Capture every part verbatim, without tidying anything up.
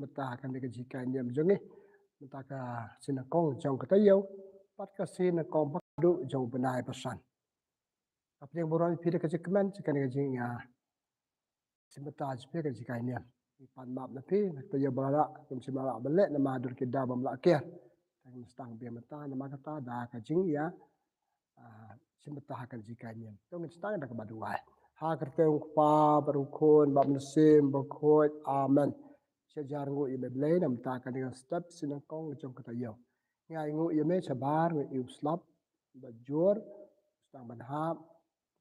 Mynta kane ka jinghikai niam jong ngi, mynta ka sngi nyngkong jong ka taïew, bad ka sngi nyngkong ba khatduh jong u bnai ba san. Ka pdiang burom ïa phi da ka jingkmen, jong kane ka jingïa, shi mynta jong phi ka jinghikai niam. Ngi pan map na phi, na ka taïew ba la, ngim shym la lah ban leh namar dur ki daw bym lah kiar. Te ngin sdang biang mynta, namar kata da ka jingïa, ah, shi mynta ha ka jinghikai niam. To ngin sdang da kaba duwai. Ha ka kyrteng u Kpa, bad u Khun, bad u Mynsiem Bakhuid. Amen. Sha jar nguh ïa me Blei, namar kane ka step sngi nyngkong jong ka taïew. Ngi ai nguh ïa me shabar, ngi ai u slap, ba jur, sdang ban hap,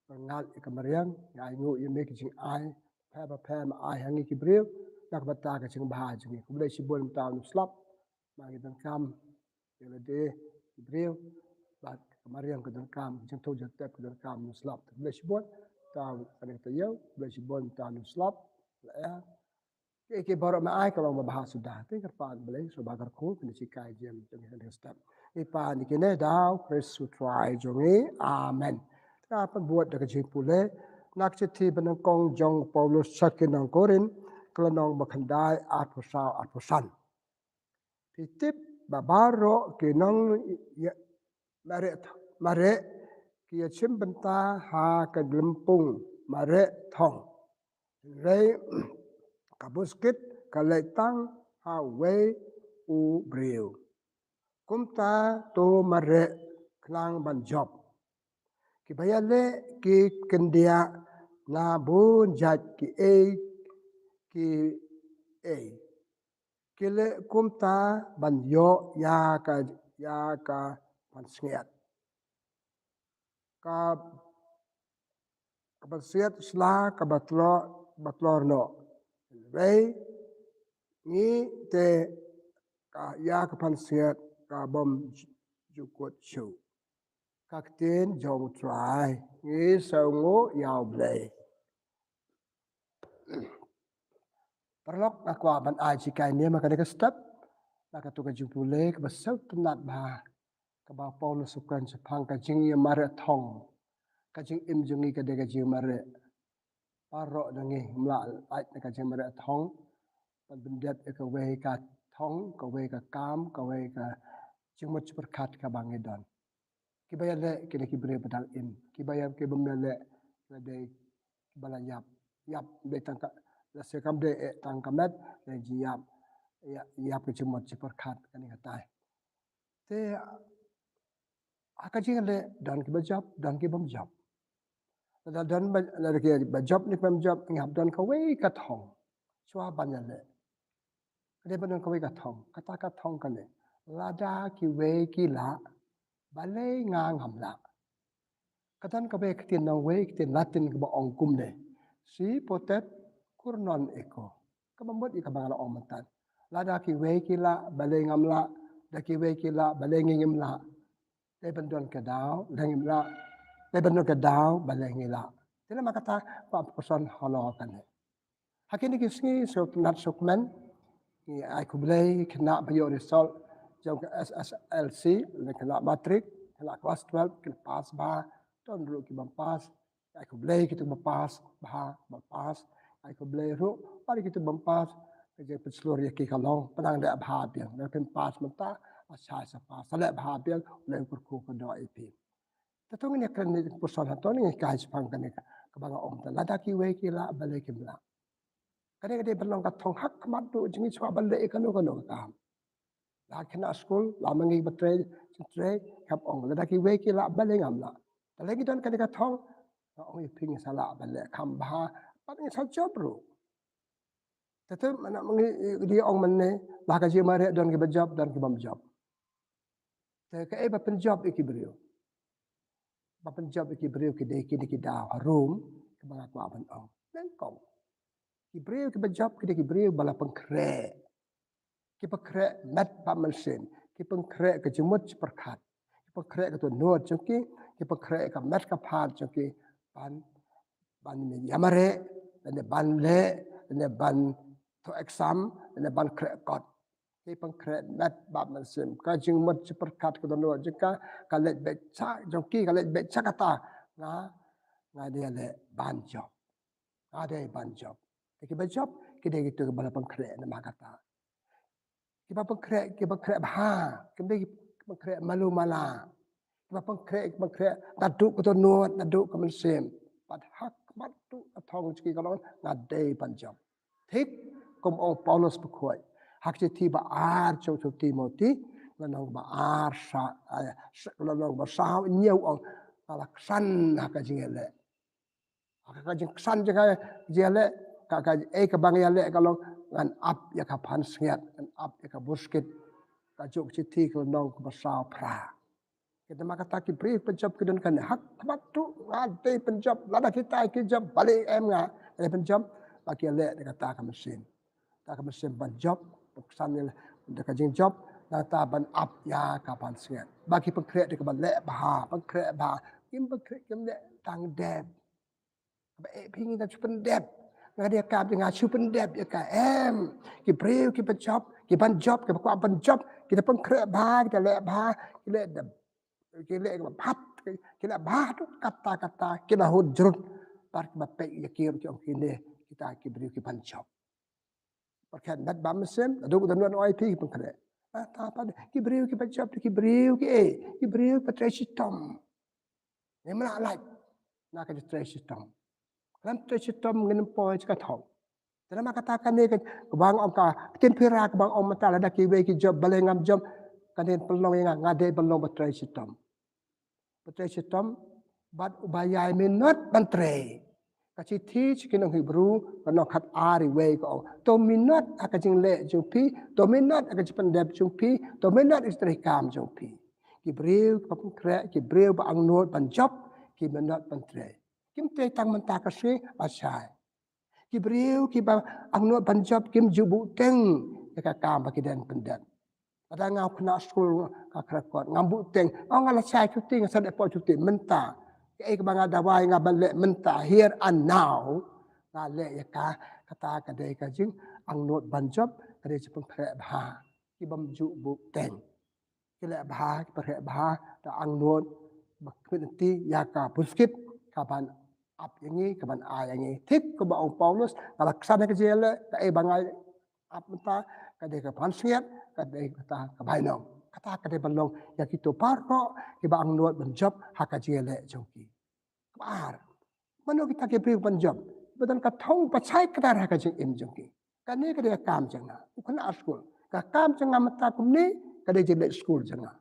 pyrngat ïa ka mariang, ngi ai nguh ïa me ki jingai, pher ba pher ma ai ha ngi ki briew, na ka bynta ka jingbha jong ngi. Khublei shibun mynta u slap, ma ngi donkam, ïa lade ki briew, bad ka mariang ka donkam, jingthoh jingtep ka donkam u slap. Khublei shibun, mynta kane ka taïew, khublei shibun mynta u slap, la ïa. Ki, ki baroh ma ai ka long ba bha suda. Te kyrpad Blei, sngewbha kyrkhu, kine ki jinghikai jong ngi, jong ngi ha kane ka step. Ngi pan ïa kine da u Khrist u Trai jong ngi. Amen. Te ngan pynbud da ka jingpule, na ka shithi ba nyngkong jong u Paulus sha ki nong Korinth, ka lynnong ba khyndai, arphew saw, arphew san. Phi tip ba baroh ki nong ïa, mareh, mareh, ki ïashim bynta ha ka lympung mareh thong. Hynrei ka buskit ka leit tang ha uwei u briew. Kumta to mareh khnang ban jop. Kiba ïaleh ki kyndiah na bun jait kiei kiei. Ki leh kumta ban ïoh ïa ka, ïa ka pansngiat. Ka, ka pansngiat sla kaba tlor, ba tlor noh. Hynrei ngi te ka, ïa ka pansngiat ka bym ju-, jukut shuh. Ka ktien jong u Trai, ngi sngewnguh ïa u Blei. Paralok, nga kwah ban ai jinghikai niam ha kane ka step, na kato ka jingpule kaba sngewtynnat bha, kaba u Paulus u kren shaphang ka jingïamareh thong, ka jingim jong ngi ka dei ka jingmareh. Baroh na ngi ngim lah lait na ka jingmareh thong, ban pyndep ïa kawei ka thong, kawei ka kam, kawei ka jingmut jingpyrkhat kaba ngi don. Kiba ïaleh ki dei ki briew ba dang im. Kiba ïa, ki bym ïaleh, la dei kiba la ïap. Ïap dei tang ka, lehse kam dei, eh, tang ka met, la dei jingïap. Ïa, ïap ka jingmut jingpyrkhat kane katai. Te ha ka jingïaleh don kiba jop, don ki bym jop. Lada don ba, lada kiba jop ne ki bym jop, ngi hap don kawei ka thong shuwa ban ïaleh. Ka dei ban don kawei ka thong, kata ka thong kane, lada kiwei ki lah, balei nga ngam lah? Ka don kawei ka ktien nongwei, ka ktien Latin kaba ong kumne: Si potest, cur non equo. Kaba mut ïa kaba nga la ong mynta. Lada kiwei ki lah, balei ngam lah? Lada kiwei ki lah, balei ngi ngim lah? Dei ban don ka daw, lada ngim lah. Dei ban don ka daw, balei ngi lah? Te namar kata, ba pyrshang halor kane. Ha kine ki sngi sngewtynnat sngewkmen, ngi ai khublei khynnah ba ïoh result jong ka S S L C, lane khynnah matric, khynnah klas twelve, ki pass bha, don ruh ki bym pass. Ai khublei kito kiba pass bha, ba pass. Ai khublei ruh bad kito bym pass. Ka jingpynshlur ïa ki ka long, pynang leh bha biang. Lada phim pass mynta, sa shai sa pass. Sa leh bha biang, leh kyrkhu ka doh ïa phi. Te to ngin ïa kren ïa ka pyrshang, hato ngin ïa hikai shaphang kane kaba nga ong mynta. Lada kiwei ki lah, balei kim lah? Kane ka dei ban long ka thong ha khmat duh jong ngi shuwa ban leh ïa kano kano ka kam. La khynnah skul, la ma ngi ba trei, jingtrei, hap ong, lada kiwei ki lah, balei ngam lah? Te lada ngi don kane ka thong, nga ong ïa phi, ngi sa lah ban leh kam bha, bad ngi sa jop ruh. Te te, ma ngi dei ong mynne, la ka jingmareh don kiba jop, don ki bym jop. Te kaei ba pynjop ïa ki briew? Ba pynjop ïa ki briew ki dei kine ki daw harum, kiba nga kwah ban ong. Nyngkong, ki briew kiba jop ki dei ki briew ba la pynkhreh. Ki pynkhreh met bad mynsiem, ki pynkhreh ka jingmut jingpyrkhat, ki pynkhreh ka dohnud jong ki, ki pynkhreh ka met ka phad jong ki, ban, ban ïamareh, lane ban leh, lane ban thoh exam, lane ban khreh kot. Ki pynkhreh met bad mynsiem, ka jingmut jingpyrkhat ka dohnud jong ka, ka leit beit sha jong ki, ka leit beit sha kata. Nga, nga dei leh ban jop. Nga dei ban jop. Te kiba jop ki dei kito kiba la pynkhreh namar kata. Kiba pynkhreh, kiba pynkhreh bha, kim dei ki pynkhreh malu mala. Kiba pynkhreh, kiba pynkhreh naduh ka dohnud, naduh ka mynsiem. Bad ha khmat duh ka thong jong ki ka long, nga dei ban jop. Thik kum u Paulus bakhuid ha ka shithi ba ar jong u Timothy, lynnong ba ar, sa, eh, sa, lynnong ba saw, hynñiew, u ong, nga la ksan ha ka jingïaleh. Ha ka jingksan jong nga, jingïaleh, ka, ka, eh, kaba nga ïaleh ka long, ngan ap ïa ka pansngiat, ngan ap ïa ka buskit. Kajuh ka shithi ka lynnong kaba saw phra. Kata ma kata ki briew ba jop ki don kane, ha khmat duh nga dei ban jop, lada kita ki jop balei em nga dei ban jop, ba ki leh da kata ka mynsiem. Da ka mynsiem ban jop, ban ksan ïa da ka jingjop, nangta ban ap ïa ka pansngiat. Ba ki pynkhreh da kaba leh bha, pynkhreh bha, kim pynkhreh, kim leh tang dep. Ba eh phi ngi da shu pyndep. Nga dei kam nga shu pyndep ïa ka, em. Ki briew kiba jop, ki ban jop, kiba kwah ban jop, ki da pynkhreh bha, ki da leh bha, ki leh da, ki leh kiba bha, ki leh bha duh katta katta, ki da hud jrut. Bad kiba peit ïa ki ruh ki ong kine kita ki briew ki ban jop. Pyrkhat met bad mynsiem, naduh ka dohnud ong ïa phi ki pynkhreh. Ah, ta pat ki briew kiba jop, ki briew ki, eh, ki briew ba trei shitom. Ngim lah lait na ka jingtrei shitom. Khlem trei shitom ngin ym poi sha ka thong. Te namar kata kane ka, kaba nga ong, ka ktien Pira kaba nga ong mynta, lada kiwei ki jop balei ngam jop, kane pynlong ïa nga, nga dei ban long ba trei shitom. Ba trei shitom bad uba ïai minot ban trei. Ka shithi sha ki nong Hebru, lynnong khatar, wei, ka ong, to minot ha ka jingleh jong phi, to minot ha ka jingpyndep jong phi, to minot ha ka jingtrei kam jong phi. Ki briew ba pynkhreh, ki briew ba angnud ban jop, ki minot ban trei. Kim trei tang mynta ka sngi, lashai. Ki briew kiba angnud ban jop kim ju buhteng ïa ka kam ba ki dang pyndep. Lada nga u khynnah skul ka kyrkot, ngam buhteng, oh, nga lashai shuti, nga sa leh poi shuti mynta. Kaei kaba nga dawai, nga ban leh mynta, here and now. Nga leh ïa ka, kata ka dei ka jingangnud ban jop, ka dei jingpynkhreh bha. Ki bym ju buhteng. Ki leh bha, ki pynkhreh bha, da angnud, ba khmih lynti ïa ka buskit, ka ban ap ïa ngi, ka ban ai ïa ngi. Thik kumba ong u Paulus, nga la ksan ha ka jingïaleh, kaei ba nga ap mynta, ka dei ka pansngiat, ka dei kata ka bainong. Kata ka dei ban long ïa kito baroh kiba angnud ban jop ha ka jingïaleh jong ki. Kaba ar, mano kita ki briew ban jop? Ba don ka thong ba shai kdar ha ka jingim jong ki. Kane ka dei ka kam jong nga u khynnah skul. Ka kam jong nga mynta kumne, ka dei jingïaleh skul jong nga.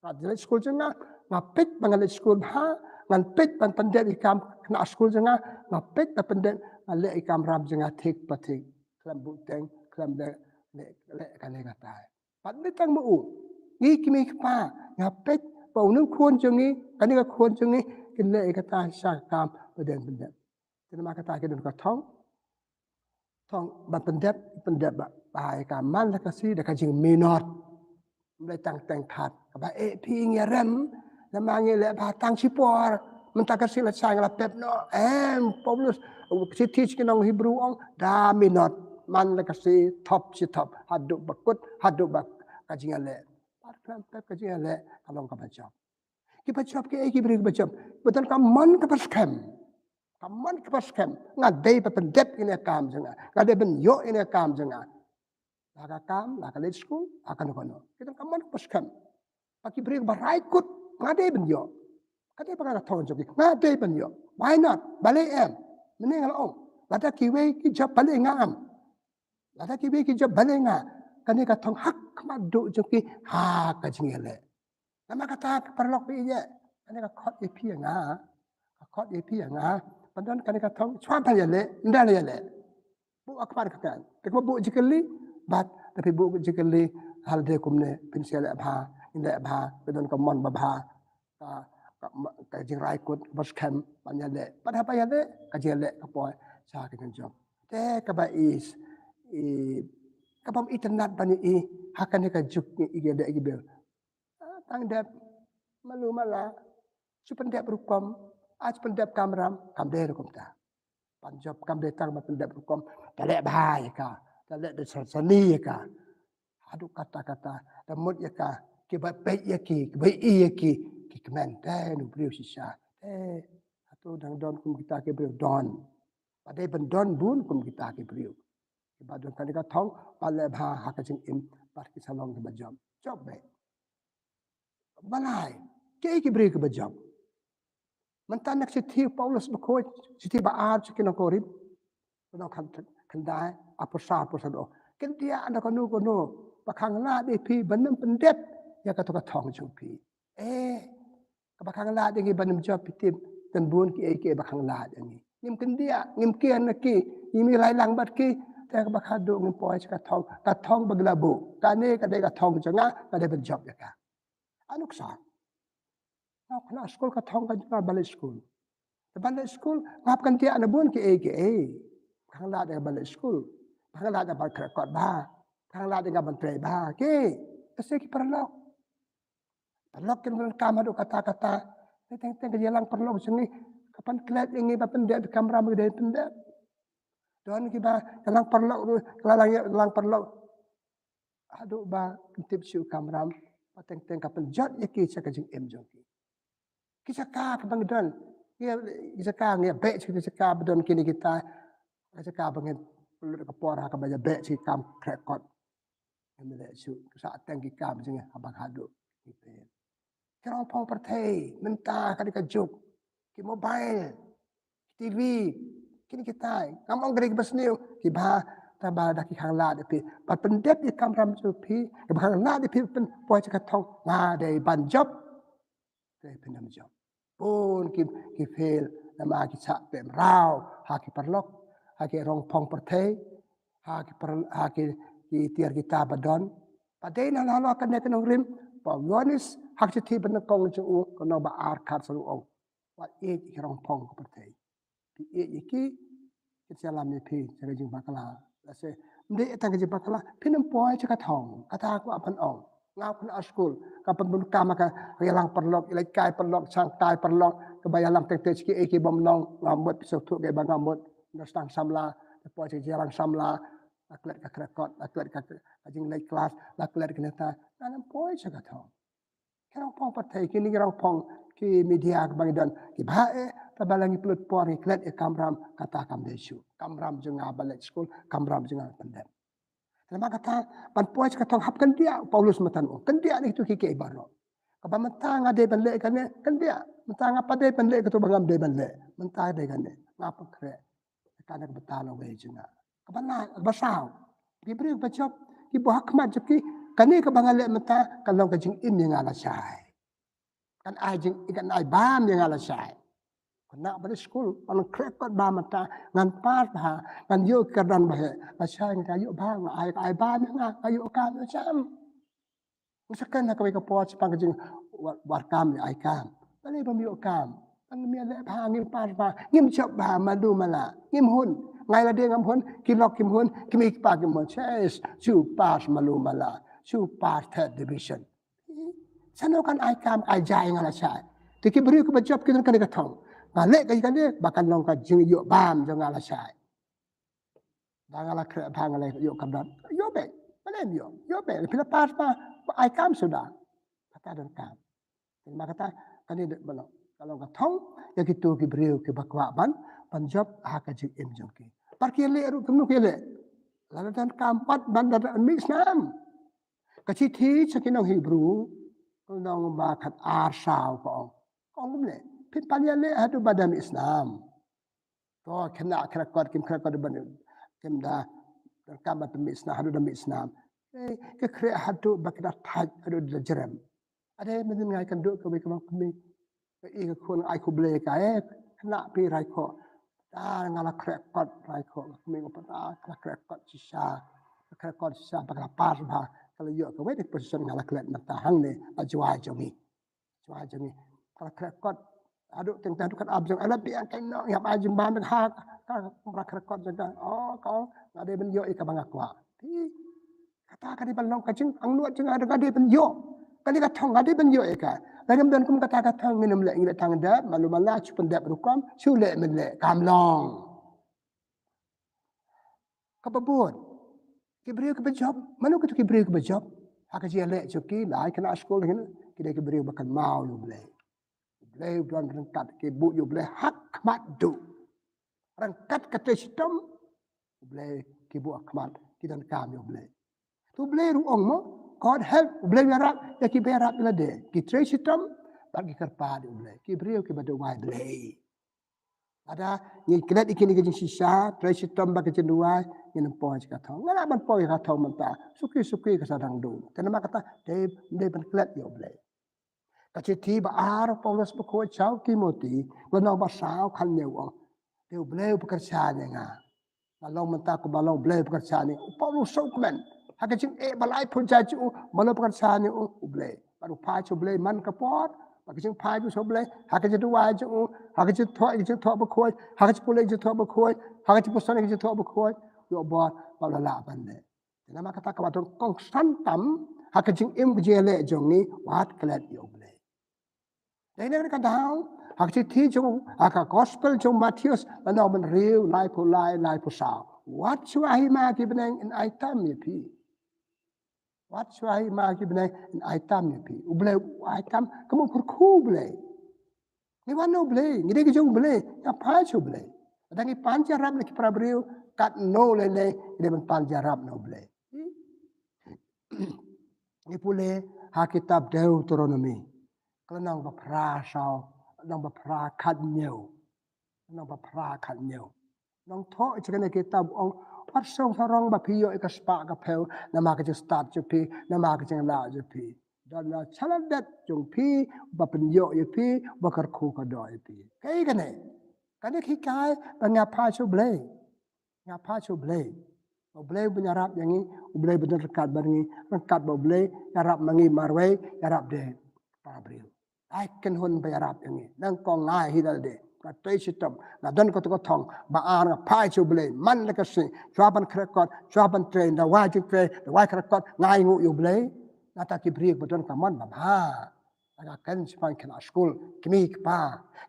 Ka jingïaleh skul jong nga, nga peit ba ngan leit skul bha, ngan peit ban pyndep ïa ka kam khynnah skul jong nga, nga peit ban pyndep, ngan leh ïa ka kamram jong nga thik pa thik. Khlem buhteng, khlem leh, leh, leh kane katai. Bad mynta ma u, ngi ki mei ki pa, nga peit ba une u khun jong ngi, kane ka khun jong ngi, kin leh ïa kata sha ka kam ba dang pyndep. Te namar kata ki don ka thong, thong ba pyndep, pyndep ba, ba ïa ka man la ka sngi da ka jingminot. Ym dei tang teng that, kaba eh phi ngi rem, namar ngi leh bha tang shipor, mynta ka sngi lashai nga la pep noh, em, Paulus, u shithi sha ki nong Hebru ong, da minot, man la ka sngi, thop shi thop, haduh ba kut, haduh ba ka jingïaleh. Bad khlem pep ka jingïaleh, ka long kaba jop. Kiba jop kiei ki briew kiba jop? Ba don ka mon kaba skhem. Ka mon kaba skhem. Nga dei ban pyndep ïa kane ka kam jong nga. Nga dei ban ïoh ïa kane ka kam jong nga. La ka kam, la ka leit skul, la kano kano. Ki don ka mon kaba skhem. Ba ki briew ba rai kut, nga dei ban ïoh. Ka dei ba ka thong jong ki. Nga dei ban ïoh. Why not? Balei em? Mynne nga la ong, lada kiwei ki jop balei nga em? Lada kiwei ki jop balei nga? Kane ka thong ha khmat duh jong ki ha ka jingïaleh. Namar kata ka paralok ba ïeit, kane ka khot ïa phi ïa nga. Ka khot ïa phi ïa nga. Ba don kane ka thong, shuwa ban ïaleh, ynda la ïaleh. Buh ha khmat ka kan. Te kumba buh jingkylli, bad lada phi buh jingkylli, ha lade kumne, phin sa leh bha, ïaleh bha, phi don ka mon ba bha. Ka, ka, ka jingrai kut, ba skhem, ban ïaleh. Bad haba ïaleh, ka jingïaleh ka poi sha ka jingjop. Te kaba i, i, kaba ym itynnad ban i, ha kane ka juk ngi i ïaleh ki briew. Ah, tang dep malu mala, shu pyndep rukom, ah, shu pyndep kamram, kam dei rukom ta. Ban jop kam dei tang ban pyndep rukom, da leh bha ïa ka, da leh da sani ïa ka. Haduh katta katta, da mut ïa ka, kiba peit ïa ki, kiba ïohi ïa ki, ki kmen, te une u briew shisha. Te hato dang don kum kita ki briew? Don. Ba dei ban don bun kum kita ki briew. Kiba don kane ka thong, ba leh bha ha ka jingim, bad ki sa long kiba jop. Jop bha. Balei? Kiei ki briew kiba jop? Mynta na ka shithi u Paulus bakhuid, shithi ba ar sha ki nong Korinth. Nong khan khyndai, arphew saw, arphew saw. Kyndiah na kano kano ba khang lad ïa phi ban ym pyndep ïa kato ka thong jong phi. Eh, kaba khang lad ïa ngi ban ym jop, phi tip, don bun kiei kiei ba khang lad ïa ngi. Ngim kyndiah, ngim kiar na ki, ngim ïalai lang bad ki, te kaba khadduh ngim poi sha ka thong, ka thong ba ngi la buh. Kane ka dei ka thong jong nga, nga dei ban jop ïa ka. Nuksa. Nga khynnah skul, ka thong ka jong nga ban leit skul. Te ban leit skul, nga hap kyndiah na bun kiei kiei. Khang lad ïa nga ban leit skul. Khang lad ïa nga ban khreh kot bha. Khang lad ïa nga ban trei bha. Ki, ka se ki paralok. Paralok kin donkam haduh katta katta. Teng teng ka jingïalang paralok jong ngi, ka pynklet ïa ngi ban pyndep kamram, ngi dei pyndep. Don kiba ïalang paralok ruh, ka la ïalang paralok haduh ba kin tip shuh kamram, ba teng teng ka pynjot ïa ki sha ka jingim jong ki. Ki jaka kiba ngi don, ki jaka ngi beh sha ki jaka ba don kine kita, ki jaka ba ngi pynlut ka por ha kaba ïa beh sha ki kam khreh kot. Ngim leh shuh, sa teng ki kam jong ngi haba haduh ki pher. Ki rong phong pyrthei mynta ka dei ka juk, ki mobile, ki T V, kine kita, ngam ong ka dei kiba sniew, kiba, tangba da ki khang lad ïa phi ban pyndep ïa kamram jong phi, kiba khang lad ïa phi ban poi sha ka thong, nga dei ban jop. Te phin ym jop. Bun ki, ki fail namar ki shah pynrem ha ki paralok, ha ki rong phong pyrthei, ha ki par-, ha ki, ki tiar kita ba don. Ba dei na la la kane ka nongrim, ba Ïoannis ha ka shithi ba nyngkong jong u, ka lynnong ba ar, khat san u ong: Wat ïeit ïa ki rong phong ka pyrthei. Phi ïeit ïa ki, kin sa ïalam ïa phi sha ka jingbakla. Lehse ym dei tang ka jingbakla, phin ym poi sha ka thong. Kata ka kwah ban ong. Nga khynnah skul, nga pynbun kam ha ka ïalang paralok, ïaleit kai paralok, shang kai paralok, kaba ïalam teng teng sha kiei kiei bym long, nga mut, phi sngewthuh kaei ba nga mut. Nga sdang samla, nga poi sha ka ïalang samla, la klet ka khreh kot, la klet ka, ka jingleit klas, la klet ka neta, ngam poi sha ka thong. Ki rong phong pyrthei, kine ki rong phong, ki media kiba ngi don, kiba eh, tangba la ngi pynlut por ngi klet ïa kamram, kata kam dei shuh. Kamram jong nga ban leit skul, kamram jong nga ban pyndep. Namar kata, ban poi sha ka thong hap kyndiah, u Paulus mynta u ong, kyndiah na kito kiei kiei baroh. Kaba mynta nga dei ban leh kane, kyndiah. Mynta nga pat dei ban leh kato ba ngam dei ban leh. Mynta dei kane, nga pynkhreh. Kane ka bynta lawei jong nga. Kaba lai, kaba saw, ki briew ba jop, ki buh ha khmat jong ki, kane kaba nga leh mynta kan long ka jingim ïa nga lashai. Kan ai jing, kan ai bam ïa nga lashai. Khynnah ba leit skul, ban khreh kot bha mynta, ngan pass bha, ngan ïoh kyrdan ba heh. Lashai nga ïoh bha, nga ai, ai bam ïa nga, nga ïoh kam ïoh jam. Nga sa kren ha kawei ka por shaphang ka jing wa-, wad kam ïa ai kam. Balei bym ïoh kam? Ba ngim ïaleh bha, ngim pass bha, ngim jop bha, malu mala, ngim hun. Nga ïa lade ngam hun, ki lok kim hun, ki mei ki pa kim hun. Shuh, shu pass malu mala, shu pass third division. Shano kan ai kam, ai ja ïa nga lashai? Te ki briew kiba jop ki don kane ka thong. Nga leh kaei kane ba kan long ka jingïoh bam jong nga lashai. Ba nga la khreh bha, nga la ïoh kyrdan. Ïoh beit. Balei ym ïoh? Ïoh beit. Phi la pass bha, ai kam suda. Kata donkam. Namar kata, kane dei ba long, ka long ka thong ïa kito ki briew kiba kwah ban, ban jop ha ka jingim jong ki. Bad ki leh ruh kumno ki leh? Lada donkam pat ban da mih snam. Ka shithi sha ki nong Hebru, ka lynnong ba khat, ar saw ka ong. Ka ong kumne: Phin pan ïaleh haduh ba da mih snam. To, khynnah khreh kot, kim khreh kot ban, kim da, donkam ban pynmih snam, haduh da mih snam. Eh, ka khreh haduh ba ka da thait, haduh da jrem. Ade, mynnin nga ïakynduh kawei ka bang kmie. Ka i ka khun, ai khublei ka, eh, khynnah phi Raikhoh. Da nga la khreh kot Raikhoh, ka kmie nga pat, ah, ka la khreh kot shisha. Ka khreh kot shisha, ba ka la pass bha, ka la ïoh kawei ka position nga la klet mynta hangne, ha Jowai jong ngi. Jowai jong ngi. Ka la khreh kot. Haduh teng teng haduh kat ap jong, ala biang kai nong, ïap ai jingbam ha, ka, ka, ka khreh kot jong ka. Oh, ka ong, nga dei ban ïoh ïa kaba nga kwah. Phi, kata ka dei ban long ka jingangnud jong nga, nga dei ban ïoh. Kane ka thong nga dei ban ïoh ïa ka. Lada ngim don kum kata ka thong, ngin ym leh, ngi leh tang dep, malu mala, shu pyndep rukom, shu leh, men leh, kam long. Kaba bud, ki briew kiba jop, mano kito ki briew kiba jop? Ha ka jingïaleh jong ki, la ki khynnah skul kine, ki dei ki briew ba kynmaw ïa U Blei. U Blei u don ryngkat, ki buh ïa U Blei ha khmat duh. Ryngkat ka trei shitom, U Blei ki buh khmat, ki donkam ïa U Blei. To U Blei ruh u ong mo, God help, U Blei u ïarap ïa kiba ïarap ïa lade. Ki trei shitom bad ki kyrpad ïa U Blei. Ki briew kiba duwai Blei. Lada ngi klet ïa kine ki jingshisha, trei shitom bad ki jingduwai, ngin ym poi sha ka thong. Nga lah ban poi sha ka thong mynta. Suki suki ka sa dang dum. Te namar kata, dei, dei ban klet ïa U Blei. Ka shithi ba ar Paulus bakhuid sha u Timothy, lynnong ba saw, khathynñiew, u ong, dei U Blei uba kyrshan ïa nga. Nga long mynta kumba long U Blei uba kyrshan ïa u. Paulus u sngewkmen ha ka jingeh ba laiphew jait jong u, ba long uba kyrshan ïa u, U Blei. Bad u phai sha U Blei man ka por, bad ka jingphai jong u sha U Blei, ha ka jingduwai jong u, ha ka jingthoh, ka jingthoh bakhuid, ha ka jingpule, ka jingthoh bakhuid, ha ka jingpuson, ka jingthoh bakhuid, ïoh bor ba u la lah ban leh. Te namar kata, kaba don kongsan tam ha ka jingim, ka jingïaleh jong ngi, wat klet ïa U Blei. Dei na ka daw, ha ka shithi jong, ha ka gospel jong Mathaios, lynnong ba hynriew, laiphew lai, laiphew saw. Wat shuwa hi ma ki bneng, yn ai tam ïa phi. Wat shuwa hi ma ki bneng, yn ai tam ïa phi. U Blei u ai tam, kum u kyrkhu U Blei. Ngi wan na U Blei, ngi dei ki jong U Blei, ngi phai sha U Blei. Lada ngi pan jingïarap na ki para briew, katno lei lei ngi dei ban pan jingïarap na U Blei. Ngi pule ha kitab Deuteronomi, ka lynnong ba phra saw, lynnong ba phra khathynñiew, lynnong ba phra khathynñiew. Nongthoh sha kane ka kitab u ong, wat shong sarong ba phi ïoh ïa ka spah ka phew namar ka jingstad jong phi, namar ka jinglah jong phi. Don la shalyndet jong phi ba pynïoh ïa phi, ba kyrkhu kyrdoh ïa phi. Kaei kane? Kane ka hikai ba nga phai sha U Blei. Nga phai sha U Blei. U Blei uba ïarap ïa ngi, U Blei uba don ryngkat bad ngi, ryngkat bad U Blei, ïarap ma ngi marwei, ïarap de para briew. Ai kynhun ba ïarap ïa ngi. Nyngkong nga hi da lade, nga trei shitom, nga don kato ka thong, ba ar nga phai sha U Blei man la ka sngi, shuwa ban khreh kot, shuwa ban trei, da wai jingtrei, da wai khreh kot, nga ainguh ïa U Blei. Nangta ki briew ba don ka mon ba bha, la ka kren shaphang khynnah skul, kmie kpa,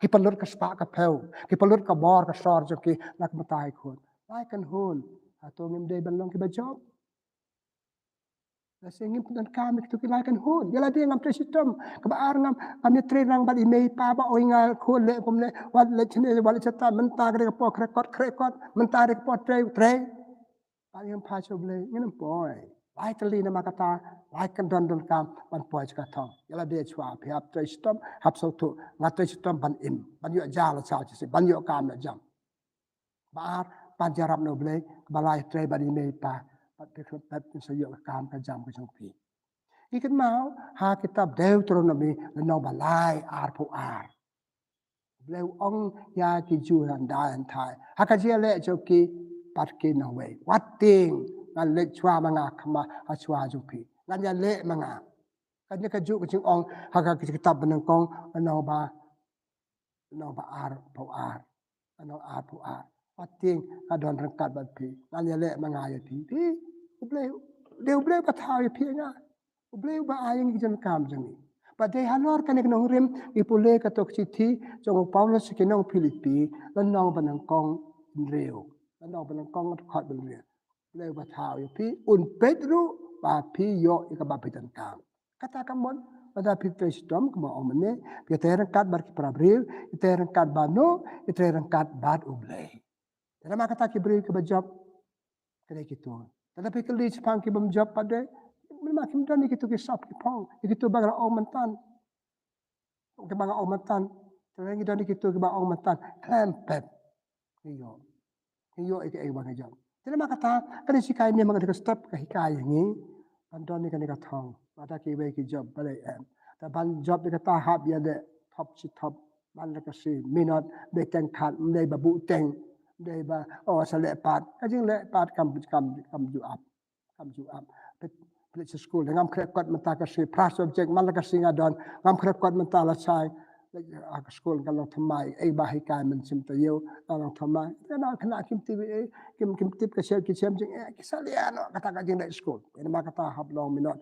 ki pynlut ka spah ka phew, ki pynlut ka bor ka sor jong ki na ka bynta ki khun. Lai kynhun, hato ngim dei ban long kiba jop? Lehse ngim pyndonkam ïa kito ki lai kynhun. Ïa lade ngam trei shitom. Kaba ar ngam, ngam ïatrei rang bad i mei i pa ba ong ïa nga khun leh kumne, wat leh shane, wat leh shata, mynta ka dei ka por khreh kot, khreh kot, mynta ka dei ka por trei, trei. Bad ngim phai sha U Blei, ngin ym poi. Lai tylli namar kata, lai kyndon donkam ban poi sha ka thong. Ïa lade shuwa phi hap trei shitom, hap sngewthuh, nga trei shitom ban im, ban ïoh ja la saw shisien, ban ïoh kam la jam. Ba ar, pan jingïarap na U Blei, kaba lai trei bad i mei i pa, bad phi khlem pep phin sa ïoh ka kam ka jam ka jong phi. Ngi kynmaw ha kitab Deuteronomi lynnong ba lai, arphew ar. U Blei u ong ïa ki Jiw hyndai hynthai, ha ka jingïaleh jong ki bad ki nongwei. Wat tieng, ngan leit shuwa ma nga khmat ha shuwa jong phi. Ngan ïaleh ma nga. Kane ka juh ka jingong ha ka kitab Banyngkong lynnong ba lynnong ba arphew ar. Lynnong arphew ar. Wat tieng, nga don ryngkat bad phi. Ngan ïaleh ma nga ïa phi. Phi, U Blei, dei U Blei uba thaw ïa phi ïa nga. U Blei uba ai ïa ngi ki jingkam jong ngi. Bad dei halor kane ka nongrim ngi pule kato ka shithi jong u Paulus sha ki nong Philippi, lynnong ba nyngkong hynriew. Lynnong ba nyngkong dkhot ba hynriew. U Blei uba thaw ïa phi, un peit ruh ba phi ïoh ïa kaba phi donkam. Kata ka mut, lada phi trei shitom kumba ong mynne, phi trei ryngkat bad ki para briew, phi trei ryngkat bad no, phi trei ryngkat bad U Blei. Te namar kata ki briew kiba jop, ka dei kito. Lada phi kylli shaphang ki bym jop pat de, namar kim don ïa kito ki sap ki phong, ïa kito ba nga la ong mynta. Kiba nga ong mynta, te lada ngi don ïa kito kiba ong mynta, khlem pep. Ngi ïoh. Ngi ïoh ïa kaei ba ngi jop. Te namar kata, kane shikai ne ma kane ka step ka hikai ïa ngi ban don ïa kane ka thong. Lada kiwei ki jop balei em. Te ban jop ïa kata hap ïaleh thop shi thop. Man la ka sngi minot, ym dei teng khat, ym dei ba buh teng, ym dei ba, oh, sa leh pat. Ka jingleh pat kam, kam, kam ju ap. Kam ju ap. Phi, phi leit sha skul, ngam khreh kot mynta ka sngi, phra subject man la ka sngi nga don, ngam khreh kot mynta lashai. Leit ha ka skul nga long thymmai, ei ba hikai mynsiem taïew, nga long thymmai. Khynnah, khynnah kim tip ei, kim, kim tip ka shem, ki shem jingeh, ki salia noh kata ka jingleit skul. Namar kata hap long minot.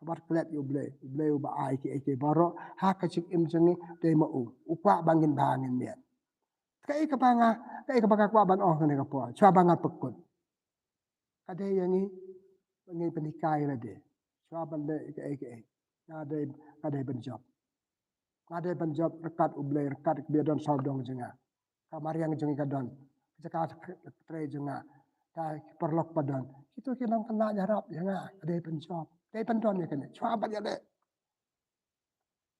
Wat klet ïa U Blei, U Blei uba ai kiei kiei baroh ha ka jingim jong ngi, dei ma u. U kwah ba ngin bha ngin miat. Kaei kaba nga, kaei kaba nga kwah ban ong ha kane ka por, shuwa ba nga pynkut. Ka dei ïa ngi, ngi pynhikai lade. Shuwa ban leh kaei kaei, nga dei, nga dei ban jop. Nga dei ban jop ryngkat U Blei, ryngkat kiba don sawdong jong nga. Ka mariang jong ngi ka don. Ka jaka trei jong nga. Ka ki paralok ba don. Kito ki long kane ïarap ïa nga. Ka dei ban jop. Dei ban don ïa kane. Shuwa ban ïaleh.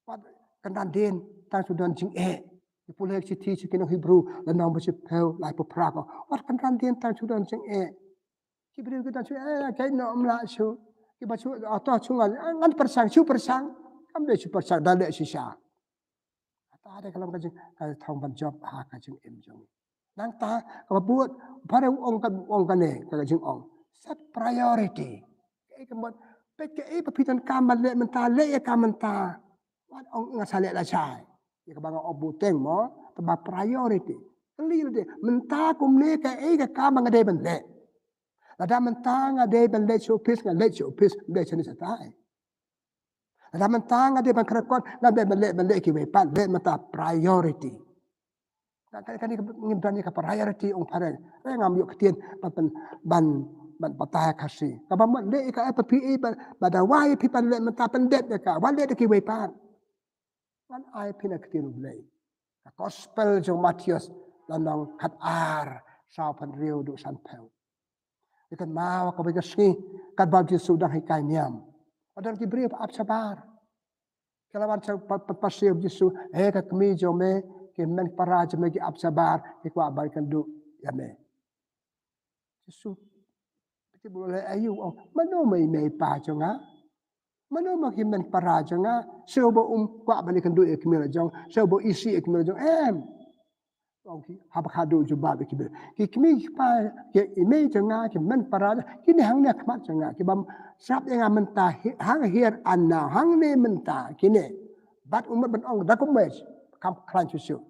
Wat kynran dien tang shu don jingeh. Ki pule ki shithi sha ki nong Hebru, lynnong ba shiphew, laiphew phra ka ong. Wat kynran dien tang shu don jingeh. Ki briew ki don shu eh, kaei noh ym lah shu. Kiba shu, ah, to shu ngan, ah, ngan pyrshang, shu pyrshang. Kam dei shu pyrshang, da leh shisha. Kata dei ka long ka jing, ka thong ban jop ha ka jingim jong ngi. Nangta, kaba bud, phara u ong ka, u ong kane, ka jingong. Set priority. Kaei ka mut, peit kaei ba phi donkam ban leh mynta, leh ïa ka mynta. Wat ong nga sa leh lashai. Ïa kaba nga ong buteng mo, kaba priority. Kylli lade, mynta kumne kaei ka kam ba nga dei ban leh. Lada mynta nga dei ban leit sha ophis, nga leit sha ophis, nga leit shane shatai. Lada mynta nga dei ban kren kot, nga dei ban leh, ban leh kiwei pat, leh mynta priority. Nga ka, ka, ngim don ïa ka priority ong phareng. Re ngam ïoh ktien ban, ban, ban, ban batai Khasi. Kaba mut leh ïa ka F P A ba, ba da wai phi ban leh mynta pyndep ïa ka, wat leh da kiwei pat. Ngan ai phi na ktien U Blei. Ka gospel jong Mathaios lynnong khatar, saw phew hynriew haduh sanphew. Ïa kynmaw kawei ka sngi, katba U Jisu dang hikai niam. Ba don ki briew ba ap shabar. Ki la wan sha pa, pa, pasiew U Jisu, eh ka kmie jong me, ki hynmen para jong me ki ap shabar, ki kwah ban kynduh ïa me. Jisu, phi tip u leh aïu, ong, mano ma i mei i pa jong nga? Mano ma ki hynmen para jong nga? Shuh ba um kwah ban ïakynduh ïa ka kmie la jong, shuh ba isih ïa ka kmie la jong, em. Ong ki, haba khadduh jubab ïa ki briew. Ki kmie ki kpa, ki i mei jong nga, ki hynmen para, kine hangne ha khmat jong nga, ki bym sngap ïa nga mynta hi-, hang here and now, hangne mynta, kine. Bad u mut ban ong da kumne, kam khlaiñ shuh shuh.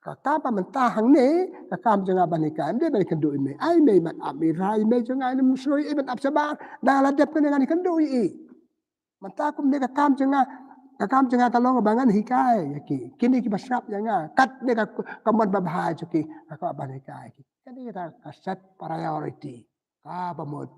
Ka kam ba mynta hangne, ka kam jong nga ban hikai, ym dei ban kynduh ïa i mei. Ai mei mat ap, i rai i mei jong nga, i nym sngewsih ban ap shabar, da la dep kane ngan kynduh ïa i. Mynta kumne ka kam jong nga, ka kam jong nga ka long ba ngan hikai ïa ki. Kine kiba sngap ïa nga, katne ka, ka mon babha jong ki, ka kwah ban hikai ïa ki. Kane ka, ka set priority. Kaba mut.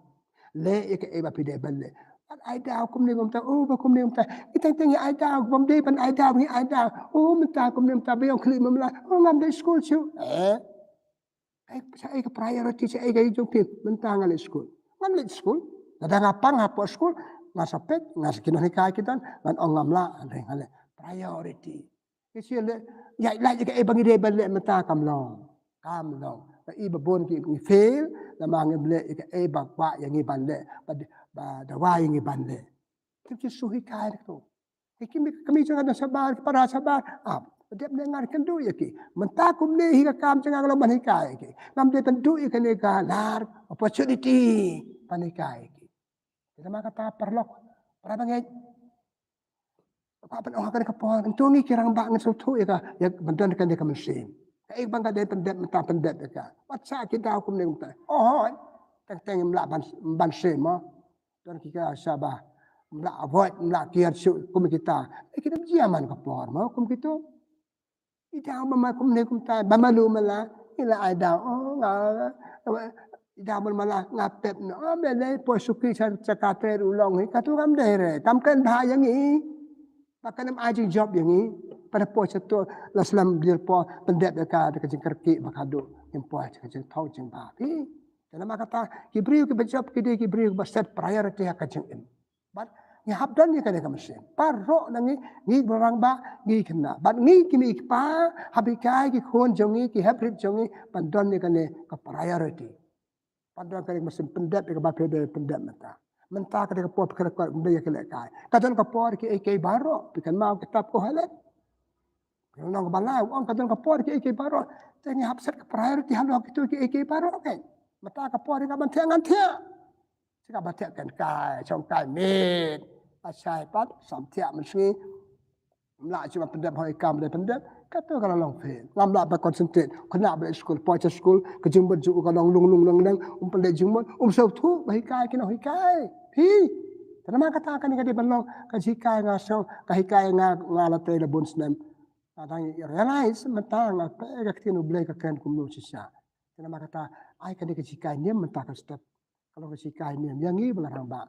Leh ïa kaei ba phi dei ban leh. Wat ai daw kumne kumta, oh, ba kumne kumta. Ngi teng teng ngi ai daw, bym dei ban ai daw, ngi ai daw. Oh, mynta kumne kumta, ba ïong khlieh mynta. Oh, ngam leit skul shuh. Eh. Ai, sa ai ka priority, sa ai ka jong phi. Mynta nga leit skul. Ngam leit skul. Lada nga pang hapoh skul, nga sa peit, nga sa ki nonghikai ki don, ngan ong ngam lah, hynrei nga leh. Priority. Ki shu leh, ïa, leh ïa kaei ba ngi dei ban leh mynta kam long. Kam long. Ba i ba bun ki ngi fail, namar ngim leh ïa kaei ba kwah ïa ngi ban leh, ba, ba dawa ïa ngi ban leh. Ki shu hikai to. Ki kmie, kmie jong nga don shabar, para shabar. Ah, dep ne ngan kynduh ïa ki. Mynta kumne hi ka kam jong nga long ban hikai ïa ki. Ngam dei ban duh ïa kane ka lar opportunity ban hikai ïa ki. Te namar kata paralok, para bangeit. Ba ban ong ha kane ka por, ngi to ngi ki rangbah ngin sngewthuh ïa ka, ïa ban don kane ka mynsiem. Kaei ba nga dei pyndep mynta pyndep ïa ka. Wat sa ki daw kumne kumta. Oh, teng teng ym lah ban, ban shem mo. Don ki ka shaba. Ym lah avoid, ym lah kiar shuh kum kita. Eh, kita jia man ka por mo kum kito. I daw ba ma kumne kumta, ba malu mala, i la ai daw, oh, nga, i daw ba mala, nga pep no, oh, me lei poi suki sa, sa ka tre u long hi, katu kam dei re, kam kren bha ïa ngi, ba kan ym ai jingjop ïa ngi, pada poi sa to, la slem dir po, pyndep ïa ka, da ka jingkyrkieh, ba ka duh, ngim poi, ka jingthaw, jingbha, hi, te namar kata, ki briew, kiba jop, ki dei, ki briew, ba set priority, ha ka jingim. Bad ngi hap don ïa kane ka mynsiem. Baroh na ngi, ngi ki rangbah, ngi ki khynnah. Bad ngi ki mei ki pa, hap hikai ki khun jong ngi, ki hep rit jong ngi, ban don ïa kane ka priority. Ban don kane ka mynsiem pyndep ïa kaba phi dei pyndep mynta. Mynta ka dei ka por phi kyrkhu ym dei ïa ki lehkai. Ka don ka por kiei kiei baroh, phi kynmaw kitab Kohelet. Ka long kaba lai, ong ka don ka por kiei kiei baroh. Te ngi hap set ka priority halor kito kiei kiei baroh, kan. Mynta ka por ïa ka ban thiah ngan thiah. Sha ka ba thiah kan kai, shong kai miet. Lashai pat, sam thiah mynsngi. Ym lah shuh ban pyndep hoi kam dei pyndep. Kato ka la long phi. Ngam lah ba concentrate. Khynnah ba leit skul, poi sha skul, ka jingmut jong u ka long lung lung lung lung. Um pynleit jingmut, um sngewthuh ba hikai ki nonghikai. Phi. Te namar kata kane ka dei ban long ka jinghikai nga sngewthuh, ka hikai nga, nga la trei la bun snem. Nga dang realize mynta nga peit ka ktien U Blei ka kren kumno shisha. Te namar kata ai kane ka jinghikai niam mynta ka step. Ka long ka jinghikai niam ïa ngi ba la rangbah.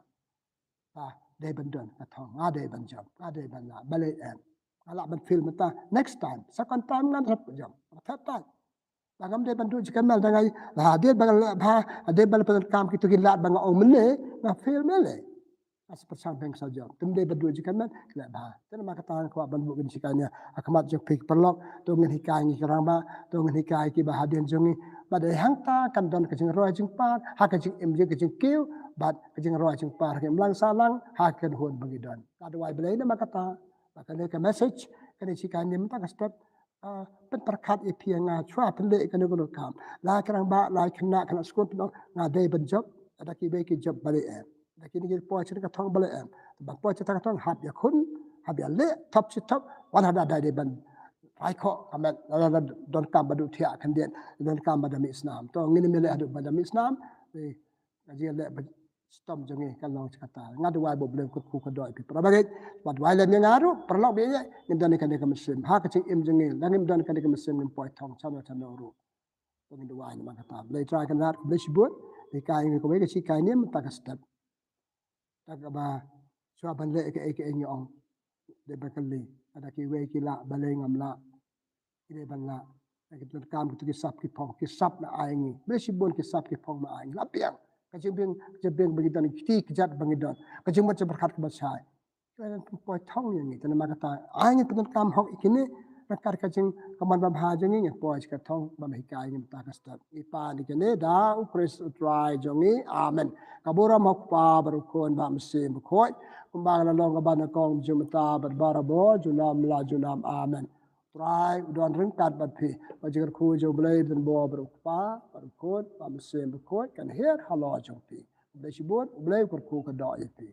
Ba dei ban don ka thong, nga dei ban jop, nga dei ban lah, balei em. Nga lah ban fail mynta, next time, second time ngan hap jop. Third time. Ngam dei ban duh jingkyrmen da nga, la dei ban leh bha, dei ban pyndonkam kito ki lad ba nga ong mynne, nga fail mynne. Nga sa pyrshang bha sa jop. Te ym dei ban duh jingkyrmen, leh bha. Te namar kata nga kwah ban buh kane ka shikai ne ha khmat jong phi ki paralok, to ngin hikai ngi ki rangbah, to ngin hikai kiba hadien jong ngi. Bad hangta kan don ka jingroi jingpar ha ka jingim jong ka jingkiew, bad ka jingroi jingpar ha ka imlang sahlang ha ka kynhun ba ngi don. Nga duwai Blei namar kata ba kane ka message, kane ka shikai ne mynta ka step, ah, pynpyrkhat ïa phi ïa nga shuwa pynleh kano kano ka kam. La ki rangbah, la ki khynnah, khynnah skul pynlong, nga dei ban jop, lada kiwei ki jop balei em. Lada kine ki poi sha ka thong balei em. Ban poi sha ka thong hap ïakhun, hap ïaleh, thop shi thop, wat hap da dei ban rai khoh, ka met, lada don kam ba duh thiah khyndiat, don kam ba da mih snam. To ngin ym leh haduh ba da mih snam, eh, ka jingïaleh ba shitom jong ngi ka long sha kata. Nga duwai ba U Blei un kyrkhu kyrdoh ïa phi para bangeit. Bad duwai lem ïa nga ruh, paralok ba ïeit, ngin don ïa kane ka mynsiem ha ka jingim jong ngi. Lada ngim don ïa kane ka mynsiem ngim poi thong shano shano ruh. To ngin duwai namar kata. Blei Trai Kynrad, Blei shibun, hikai ngi kawei ka shikai ne mynta ka step. Da kaba shuwa ban leh kaei kaei ngi ong, dei ban kylli, lada kiwei ki lah, balei ngam lah. Ki dei ban lah. Ki donkam kito ki sap ki phong, ki sap ma ai ngi. Blei shibun ki sap ki phong ma ai ngi. La biang. Ka jingbiang, ka jingbiang ba ngi don, ki kti ki jait ba ngi don, ka jingmut jingpyrkhat kaba shai. Ki la pynpoi thong ïa ngi, te namar kata ai ngi pyndonkam hok ïa kine, ryngkat ka jingkmen babha jong ngi, ngin poi sha ka thong ba me hikai ngi mynta ka step. Ngi pan ïa kine da U Khrist U Trai jong ngi. Amen. Ka burom ha U Kpa bad U Khun bad U Mynsiem Bakhuid, kumba ka la long kaba nyngkong, mynta bad barabor, junom la junom. Amen. Trai u don ryngkat bad phi. Ka jingkyrkhu jong U Blei ba don bor bad U Kpa, bad U Khun, bad U Mynsiem Bakhuid, kan hiar halor jong phi. U Blei shibun, U Blei u kyrkhu kyrdoh ïa phi.